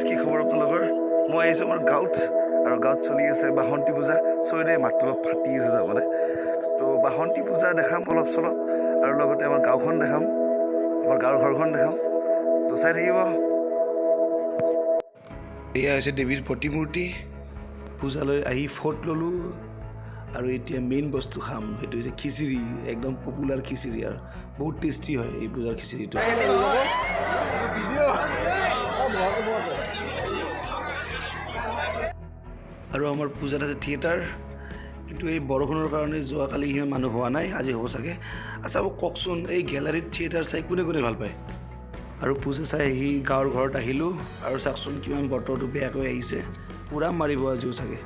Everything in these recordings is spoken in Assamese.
কি খবৰ আপোনালোকৰ? মই আহিছোঁ আমাৰ গাঁৱত আৰু গাঁৱত চলি আছে বাসন্তী পূজা। চৈদে মাতটো অলপ ফাটি আছে তাৰমানে। তো বাসন্তী পূজা দেখাম অলপ চলপ আৰু লগতে আমাৰ গাঁওখন দেখাম, আমাৰ গাঁৱৰ ঘৰখন দেখাম। তো চাই থাকিব। এয়া হৈছে দেৱীৰ প্ৰতিমূৰ্তি। পূজালৈ আহি ফটো ল'লোঁ আৰু এতিয়া মেইন বস্তু খাম, সেইটো হৈছে খিচিৰি। একদম পপুলাৰ খিচিৰি আৰু বহুত টেষ্টি হয় এই পূজাৰ খিচিৰিটো। আৰু আমাৰ পূজাত আছে থিয়েটাৰ, কিন্তু এই বৰষুণৰ কাৰণে যোৱাকালি সিমান মানুহ হোৱা নাই, আজি হ'ব চাগে। আচ্ছা মোক কওকচোন, এই গেলাৰীত থিয়েটাৰ চাই কোনে কোনে ভাল পায়? আৰু পূজা চাই আহি গাঁৱৰ ঘৰত আহিলোঁ আৰু চাওকচোন কিমান বতৰটো বেয়াকৈ আহিছে, পূৰা মাৰিব আজিও চাগে।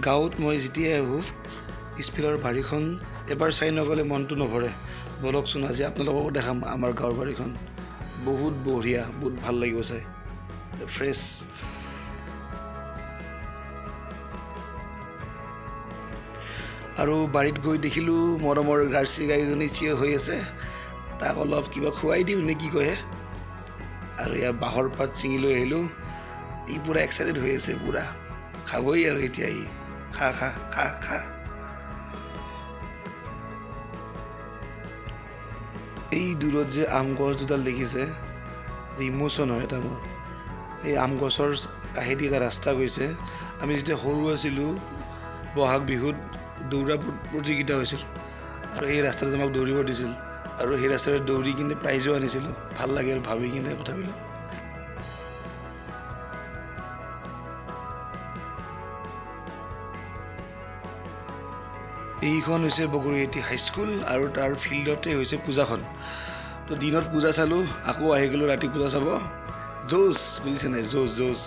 গাঁৱত মই যেতিয়াই আহোঁ পিছফালৰ বাৰীখন এবাৰ চাই নগ'লে মনটো নভৰে। ব'লকচোন আজি আপোনালোককো দেখাম আমাৰ গাঁৱৰ বাৰীখন, বহুত বঢ়িয়া, বহুত ভাল লাগিব চাই, ফ্ৰেছ। আৰু বাৰীত গৈ দেখিলোঁ মৰমৰ জাৰ্চি গাইজনী থিয় হৈ আছে, তাক অলপ কিবা খুৱাই দিওঁ নে কি কয়। আৰু ইয়াৰ বাঁহৰ পাত ছিঙি লৈ আহিলোঁ, ই পূৰা এক্সাইটেড হৈ আছে, পূৰা খাবই আৰু এতিয়া ই। খা খা খা খা। এই দূৰত যে আম গছ দুডাল দেখিছে, ইম'চন হয় এটা মোৰ। এই আম গছৰ কাষেদি এটা ৰাস্তা গৈছে। আমি যেতিয়া সৰু আছিলোঁ বহাগ বিহুত দৌৰা প্ৰতিযোগিতা হৈছিল আৰু সেই ৰাস্তাটোত আমাক দৌৰিব দিছিল আৰু সেই ৰাস্তাৰে দৌৰি কিনে প্ৰাইজো আনিছিলোঁ। ভাল লাগে আৰু ভাবি কিনে কথাবিলাক। এইখন হৈছে বগৰীআটি হাইস্কুল আৰু তাৰ ফিল্ডতে হৈছে পূজাখন। তো দিনত পূজা চালোঁ, আকৌ আহি গ'লোঁ ৰাতি পূজা চাব। জোচ বুজিছে নাই, জোচ জোচ।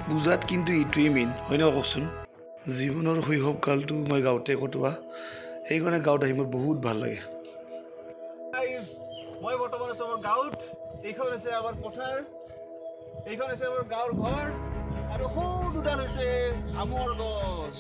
পূজাত কিন্তু এইটোৱেই মেইন হয় নহয় কওকচোন? জীৱনৰ শৈশৱ কালটো মই গাঁৱতে কটোৱা, সেইকাৰণে গাঁৱত আহি মোৰ বহুত ভাল লাগে। মই বৰ্তমান আছোঁ আমাৰ গাঁৱত। এইখন হৈছে আমাৰ পথাৰ, এইখন হৈছে আমাৰ গাঁৱৰ ঘৰ আৰু সৰু দুডাল হৈছে আমৰ গছ।